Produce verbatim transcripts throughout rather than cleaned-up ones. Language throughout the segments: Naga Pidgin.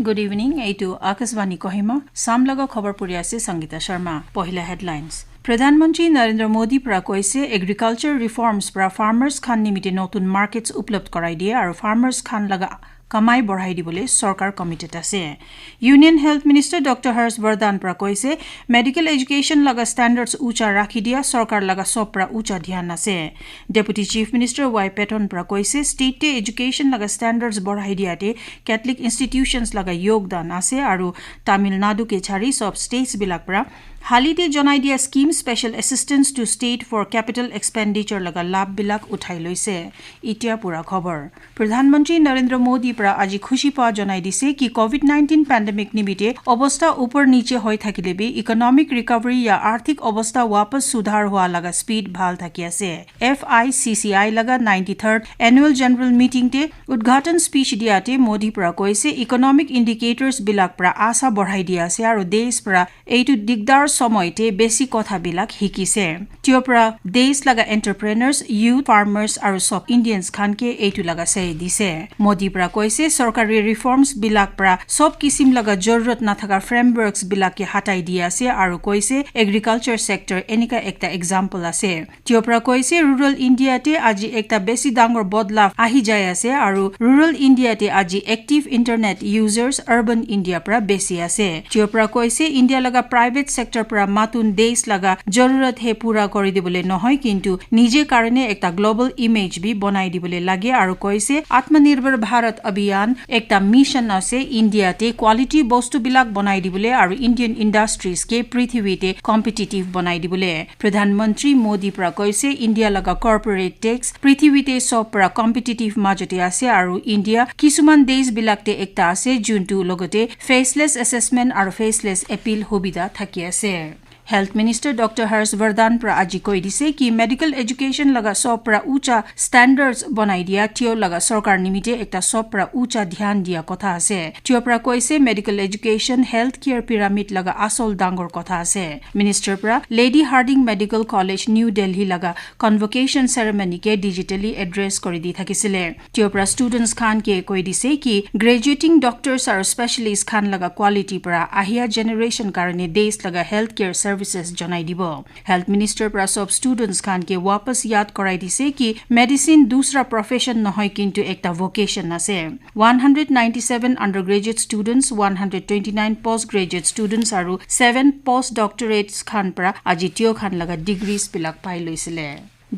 Good evening, এইটো আকাশবাণী কহিমা। চাম লগা খবৰ পঢ়ি আছে সংগীতা শৰ্মা। পহিলা headlines। প্ৰধানমন্ত্ৰী নৰেন্দ্ৰ মোদী পৰা কৈছে, এগ্ৰিকালচাৰ ৰিফৰ্মছ পৰা ফাৰ্মাৰ্ছ খান নিমিত্তে নতুন মাৰ্কেটছ উপলব্ধ কৰাই দিয়ে আৰু ফাৰ্মাৰ্ছ খান লগা কামাই বঢ়াই দিবলৈ চৰকাৰ কমিটেড আছে। Union health minister doctor Harsh বৰ্ধন পৰা কৈছে, মেডিকেল এডুকেশ্যন লগা ষ্টেণ্ডাৰ্ডছ উচা ৰাখি দিয়া চৰকাৰ লগা চব পৰা উচা ধ্যান আছে। Deputy chief minister why Patton পৰা কৈছে, ষ্টেটে এডুকেশ্যন লগা ষ্টেণ্ডাৰ্ডছ বঢ়াই দিয়াতে কেথলিক ইনষ্টিটিউশ্যনছ লগা যোগদান আছে আৰু তামিলনাডুকে ছাৰি চব ষ্টেটছবিলাক পৰা হালিতে জনাই দিয়া scheme special assistance to state for capital expenditure লগা লাভবিলাক উঠাই লৈছে। এতিয়া পুৰা খবৰ। প্ৰধানমন্ত্ৰী নৰেন্দ্ৰ মোদী পৰা আজি খুচি পোৱা জনাই দিছে কি কভিড নাইণ্টিন পেণ্ডেমিক নিমিত্তে অৱস্থা ওপৰ নিচে হৈ থাকিলে বি ইকনমিক ৰিকভাৰী ইয়া আৰ্থিক অৱস্থা ৱাপছ সুধাৰ হোৱা লগা স্পীড ভাল থাকি আছে। F I C C I লগা নাইণ্টি থাৰ্ড এনুৱেল জেনেৰেল মিটিংতে উদ্ঘাটন স্পীচ দিয়াতে মোদী পৰা কৈছে, ইকনমিক ইণ্ডিকেটৰ্ছবিলাক পৰা আশা বঢ়াই দি আছে আৰু দেশ পৰা এইটো দিগদাৰ সময়তে বেছি কথাবিলাক শিকিছে। তেওঁৰ পৰা দেশ লগা এণ্টাৰপ্ৰেনাৰ্ছ, ইউথ, ফাৰ্মাৰ্ছ আৰু চব ইণ্ডিয়ানছ খানকে এইটো লগা চাই দিছে। মোদী পৰা কৈছে, চৰকাৰী ৰিফৰ্মছবিলাক পৰা চব কিচিম লগা জৰুৰত নাথাকা ফ্ৰেমৱৰ্কছবিলাকে হাতাই দি আছে আৰু কৈছে, এগ্ৰিকালচাৰ ছেক্টৰ এনেকা একটা এক্সাম্পল আছে। তেওঁৰ পৰা কৈছে, ৰুৰেল ইণ্ডিয়াতে আজি একটা বেছি ডাঙৰ বদলাৱ আহি যাই আছে আৰু ৰুৰেল ইণ্ডিয়াতে আজি এক্টিভ ইণ্টাৰনেট ইউজাৰ্ছ আৰ্বান ইণ্ডিয়াৰ পৰা বেছি আছে। তেওঁৰ পৰা কৈছে, ইণ্ডিয়া লগা প্ৰাইভেট ছেক্টৰ পৰা মাতুন দেশ লগা জৰুৰত হে পুৰা কৰি দিবলৈ নহয়, কিন্তু নিজে কাৰণে একটা গ্ল'বেল ইমেজ বি বনাই দিবলৈ লাগে আৰু কৈছে, আত্মনিৰ্ভৰ ভাৰত অভিযান একটা মিছন আছে, ইণ্ডিয়াতে কোৱালিটি বস্তুবিলাক বনাই দিবলৈ আৰু ইণ্ডিয়ান ইণ্ডাষ্ট্ৰিজকে পৃথিৱীতে কম্পিটিটিভ বনাই দিবলৈ। প্ৰধানমন্ত্ৰী মোদী পৰা কৈছে, ইণ্ডিয়া লগা কৰ্পৰেট টেক্স পৃথিৱীতে চব পৰা কম্পিটিটিভ মাজতে আছে আৰু ইণ্ডিয়া কিছুমান দেশবিলাকতে একটা আছে, যোনটো লগতে ফেচলেছ এছেচমেণ্ট আৰু ফেচলেছ এপিল সুবিধা থাকি আছে। হেল্থ মিনিষ্টাৰ ডক্টৰ হৰ্ষ বৰ্ধন পৰা আজি কৈ দিছে কি মেডিকেল এডুকেশ্যন লগা চব পৰা উচা ষ্টেণ্ডাৰ্ডছ বনাই দিয়া তেওঁ লগা চৰকাৰ নিমিত্তে একটা চব পৰা উচা ধ্যান দিয়া কথা আছে। তেওঁৰ পৰা কৈছে, medical education health care pyramid লগা আচল ডাঙৰ কথা আছে। মিনিষ্টাৰ পৰা lady Hardinge medical college new Delhi লগা কনভকেশ্যন চেৰেমনীকে ডিজিটেলি এড্ৰেছ কৰি দি থাকিছিলে। তেওঁৰ পৰা ষ্টুডেণ্টছ খানকে কৈ দিছে কি গ্ৰেজুৱেটিং ডক্টৰ্ছ আৰু স্পেচিয়েলিষ্ট খান লগা কোৱালিটি পৰা আহিয়া জেনেৰেশ্যন কাৰণে দেশ লগা হেল্থ কেয়াৰ চাৰ্ভিচেছ জনাই দিব। হেল্থ মিনিষ্টাৰ পৰা চব ষ্টুডেণ্টছ খানকে ৱাপছ য়াদ কৰাই দিছে কি মেডিচিন দুচৰা প্ৰফেশ্যন নহয়, কিন্তু একটা ভকেশ্যন আছে। One hundred ninety seven under graduate students, one hundred twenty nine post graduate students আৰু ছেভেন পষ্ট ডক্টৰেটছ খান পৰা আজি তেওঁ খান লগা ডিগ্ৰীছবিলাক পাই লৈছিলে।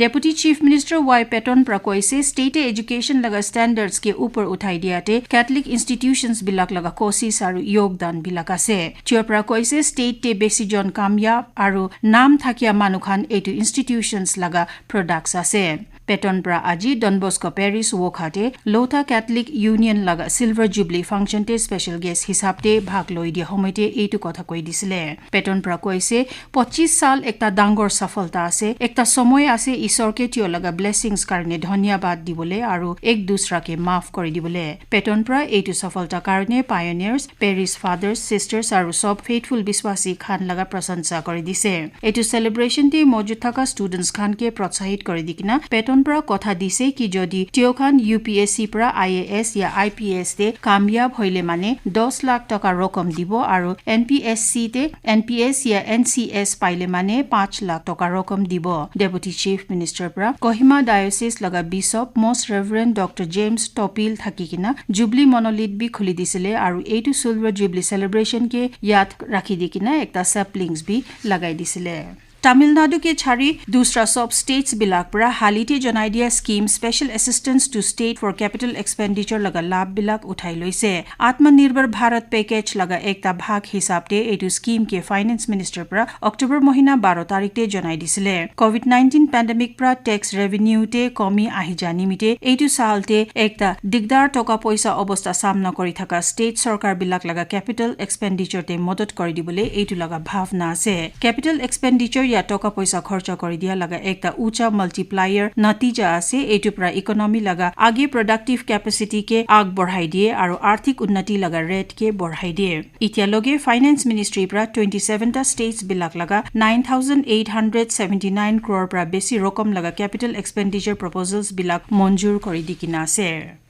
Deputy chief minister why Patton পৰা কৈছে, ষ্টেটে এডুকেশ্যন লগা ষ্টেণ্ডাৰ্ডছকে ওপৰ উঠাই দিয়াতে কেথলিক ইনষ্টিটিউশ্যনছবিলাক লগা কচিছ আৰু যোগদানবিলাক আছে। তেওঁৰ পৰা কৈছে, ষ্টেটে বেছিজন কাময়াব আৰু নাম থাকিয়া মানুহ খান এইটো ইনষ্টিটিউশ্যনছ লগা প্ৰডাক্টছ আছে। পেটন পৰা আজি ডনবস্কো পেৰিছ ৱোখাতে লোথা কেথলিক ইউনিয়ন লগা চিলভাৰ জুবলি ফাংচনতে স্পেচিয়েল গেষ্ট হিচাপতে ভাগ লৈ দিয়া সময়তে এইটো কথা কৈ দিছিলে। পেটন পৰা কৈছে, পঁচিছ চাল একটা ডাঙৰ সফলতা আছে, একটা সময় আছে ঈশ্বৰকে তেওঁ লগা ব্লেছিংছ কাৰণে ধন্যবাদ দিবলৈ আৰু এক দুচৰাকে মাফ কৰি দিবলৈ। পেটন পৰা এইটো সফলতা কাৰণে পায়নিয়াৰ্ছ, পেৰিছ ফাদাৰ্ছ, চিষ্টাৰ্ছ আৰু চব ফেইথফুল বিশ্বাসী খান লগা প্ৰশংসা কৰি দিছে। এইটো চেলিব্ৰেশ্যনতে মজুত থকা ষ্টুডেণ্টছ খানকে প্ৰৎসাহিত কৰি দি কিনা পেটন পৰা কথা দিছে কি যদি তেওঁ খান ইউ পি এছ চি পৰা I A S yeah I P S তে কাময়াব হইলে মানে দহ লাখ টকা ৰকম দিব আৰু এন পি এছ চি তে এন পি এছ ইয়া এন চি এছ পাইলে মানে পাঁচ লাখ টকা ৰকম দিব। ডেপুটি চিফ মিনিষ্টাৰ পৰা কহিমা ডায়চিছ লগা বিশ্বপ মষ্ট ৰেভাৰেণ্ড ডক্টৰ জেমছ টপিল থাকি কিনা জুবলি মনলিথ বি খুলি দিছিলে আৰু এইটো চিলভাৰ জুবলি চেলিব্ৰেশ্যনকে ইয়াত ৰাখি দি কিনা একটা চেপলিংছ বি লগাই দিছিলে। তামিলনাডুকে ছাড়ি দুচৰা চব ষ্টেটছবিলাক পৰা হালিতে জনাই দিয়া scheme special assistance to state for capital expenditure লগা লাভবিলাক উঠাই লৈছে। আত্মনিৰ্ভৰ ভাৰত পেকেজ লগা একটা ভাগ হিচাপতে এইটো স্কিমকে ফাইনেন্স মিনিষ্টাৰ পৰা অক্টোবৰ মহিনা বাৰ তাৰিখতে জনাই দিছিলে। কভিড নাইণ্টিন পেণ্ডেমিক পৰা টেক্স ৰেভিনিউতে কমি আহি যা নিমিত্তে এইটো চালতে একটা দিগদাৰ টকা পইচা অৱস্থা চামনা কৰি থকা ষ্টেট চৰকাৰবিলাক লগা কেপিটেল এক্সপেণ্ডিচাৰতে মদত কৰি দিবলৈ এইটো লগা ভাৱনা আছে। কেপিটেল এক্সপেণ্ডিচাৰ ইয়া টকা পইচা খৰচা কৰি দিয়া লগা একটা উচা মাল্টিপ্লায়াৰ নতিজা আছে। এইটো পৰা ইকনমি লগা আগে প্ৰডাক্টিভ কেপাচিটিকে আগবঢ়াই দিয়ে আৰু আৰ্থিক উন্নতি লগা ৰেটকে বঢ়াই দিয়ে। এতিয়ালৈকে ফাইনেন্স মিনিষ্ট্ৰীৰ পৰা টুৱেণ্টি ছেভেনটা ষ্টেটছবিলাক লগা nine thousand eight hundred seventy nine crore পৰা বেছি ৰকম লগা কেপিটেল এক্সপেণ্ডিচাৰ প্ৰপ'জেলছবিলাক মঞ্জুৰ কৰি দি কিনা আছে।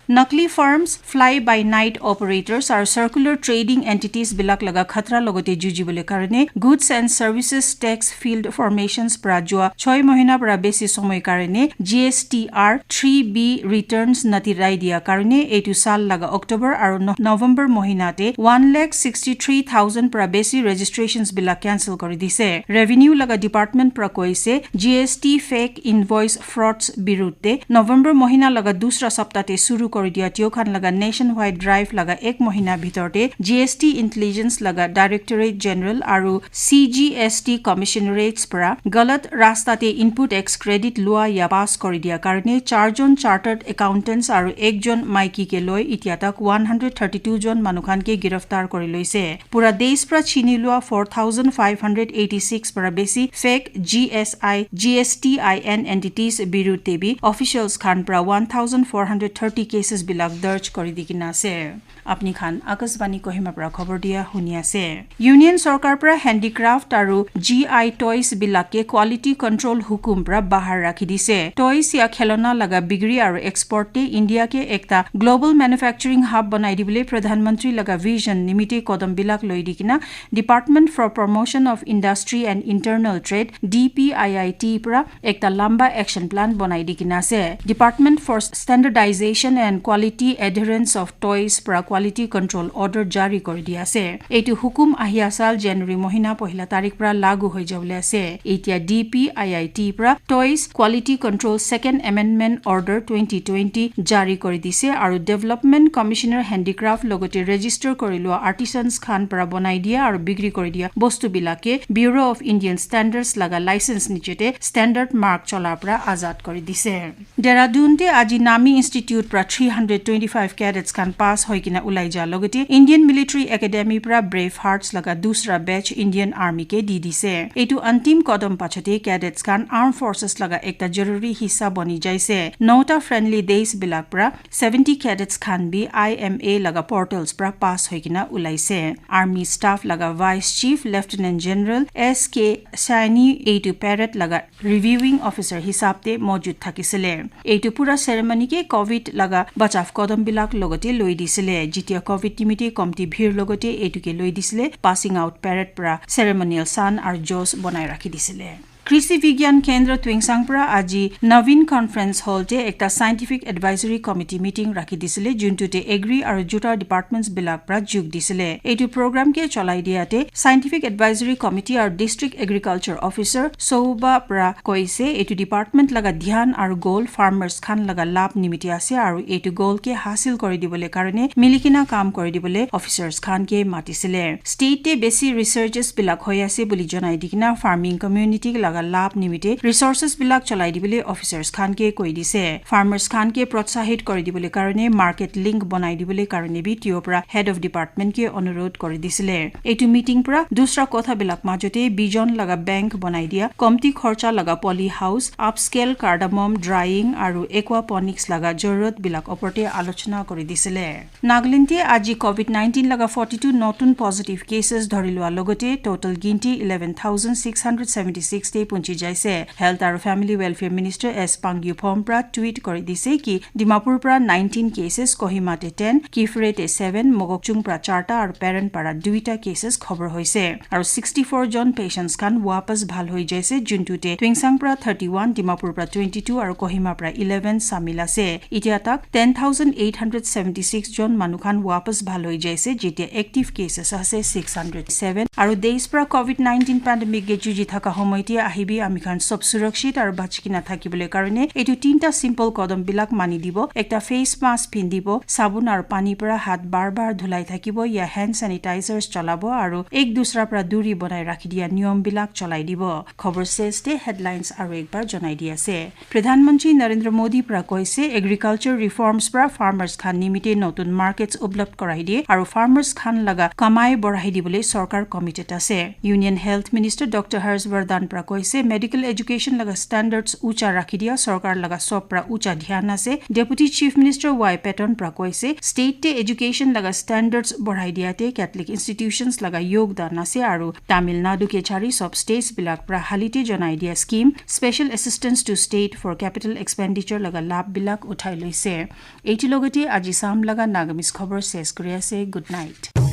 Nakli firms, fly by night operators aru circular trading entities bilak laga khatra logote jujibole karone goods and services tax field formations pra jua choi mohina pra besi somoy karone G S T R three B returns natirai dia karone eitu sal laga October aru no- November mohina te one lakh sixty three thousand pra besi registrations bilak cancel kori dise. Revenue laga department pra koise G S T fake invoice frauds biruddhe November mohina laga dusra sapta te suru kori dia tio khan laga nationwide drive laga ek mohina bhitor te G S T intelligence laga directorate general aru C G S T commissionerates pra galat rasta te input tax credit lua ya pass kori dia karone char jon chartered accountants aru ek jon maiki ke loi itia tak one hundred thirty two jon manu khan ke giraftar kori loise. Pura desh pra chini lua four thousand five hundred eighty six pra besi fake G S I, G S T I N entities biruddhe bi officials khan pra one thousand four hundred thirty cases bilak darj kori dikina ase. Apni khan Akashvani Kohima pra khobor dia huni ase. Union Sarkar pra handicraft aru G I toys bilak ke quality control hukum pra bahar rakhi dise. Toys ya khelona laga bigri aru export te India ke ekta global manufacturing hub banai dibole Pradhan Mantri laga vision nimite kodom bilak loi dikina Department for Promotion of Industry and Internal Trade, D P I I T pra ekta lamba action plan banai dikina ase. Department for Standardization and Quality Adherence of Toys pra quality control order jari kori dia ase. Eitu hukum ahia sal January mohina pohila tarik pra lagu hoi jabole ase. Etia D P I I T pra Toys Quality Control Second Amendment Order twenty twenty jari kori dise aru Development Commissioner Handicraft logote register kori lua artisans khan pra banai dia aru bigri kori dia bostu bilake Bureau of Indian Standards laga license nichete standard mark chola pra azad kori dise. Dehradun te aji Nami Institute pra three hundred twenty five cadets khan pass hoi kina ulai ja logote Indian Military Academy pra Brave Hearts laga dusra batch Indian Army ke di dise. Eitu antim kodom pachate cadets khan Armed Forces laga ekta jaruri hissa boni jaise. Nota friendly days bilak pra seventy cadets khan bi I M A laga portals pra pass hoi kina ulaise. Army staff laga Vice Chief Lieutenant General S K Saini eitu parade laga reviewing officer hisab te mojud thakisile. Eitu pura ceremony ke covid laga bachav kodom bilak logote loi disile. Jitia covid nimite komti bhir logote eitu ke loi disile. Passing out parade pra ceremonial san ar jos bonai rakhi disile. Krishi Vigyan Kendra Twingsang pra aji Navin Conference Hall te ekta Scientific Advisory Committee meeting rakhi disile, juntu te Agri aru Jutar departments bilak pra jug disile. Eitu program ke cholai dia te Scientific Advisory Committee aru District Agriculture Officer Souba pra koise, eitu department laga dhyan aru goal farmers khan laga lab nimite ase aru eitu goal ke hasil kori dibole karone milikina kam kori dibole officers khan ke matisile. State te besi researches bilak hoi ase buli jonai dikina farming community laga lab nimite resources bilak cholai dibole officers khan ke koi dise. Farmers khan ke protsahit kori dibole karone market link bonai dibole karone bi tio pra head of department ke onurodh kori disile. Eitu meeting pra dusra kotha bilak majote bijon laga bank bonai dia, komti khorcha laga poly house, upscale cardamom drying aru aquaponics laga jorot bilak oporte alochona kori disile. Nagaland te aji covid nineteen laga forty two notun positive cases dhori lua logote total ginti eleven thousand six hundred seventy six te punchi jaise. Health aru Family Welfare Minister S Pangyu Phom pra tweet kori dise ki Dimapur pra nineteen cases, Kohima te ten, Kiphire te seven, Mokokchung pra charta aru Peren para duita cases khobor hoise. Aru sixty four jon patients khan wapas bhal hoi jaise, juntu te Twingsang pra thirty one, Dimapur pra twenty two aru Kohima pra eleven samil ase. Itya tak ten thousand eight hundred seventy six jon manu khan wapas bhal hoi jaise, jetia active cases ase six hundred seven. Aru desh pra covid nineteen pandemic ke juji thaka homoy te ahibi ami khan sob surakshit aru bachi kena thakibole karone etu tinta simple kodom bilak mani dibo, ekta face mask pindibo, sabun aru pani para hath bar bar dhulai thakibo ya hand sanitizers cholabo aru ek dusra para duri banai rakhi dia niyom bilak cholai dibo. Khobor ses te headlines aru ekbar janai di ase. Pradhan Mantri Narendra Modi para koise, agriculture reforms para farmers khan nimite notun markets uplabdh korai di aru farmers khan laga kamai borai dibole sorkar committed ase. Union Health Minister Doctor Harsh Vardhan para koise, Se medical education laga standards ucha rakhi dia sorkar laga sob pra ucha dhyan ase. Deputy Chief Minister Y Patton pra koise, state te education laga standards borai dia te Catholic institutions laga yogdan ase aru Tamil Nadu ke chari sob states bilak pra halite jonai dia scheme special assistance to state for capital expenditure laga lab bilak uthai loise. Eiti logate aji sam laga Nagamese khobor ses kuri ase. Good night.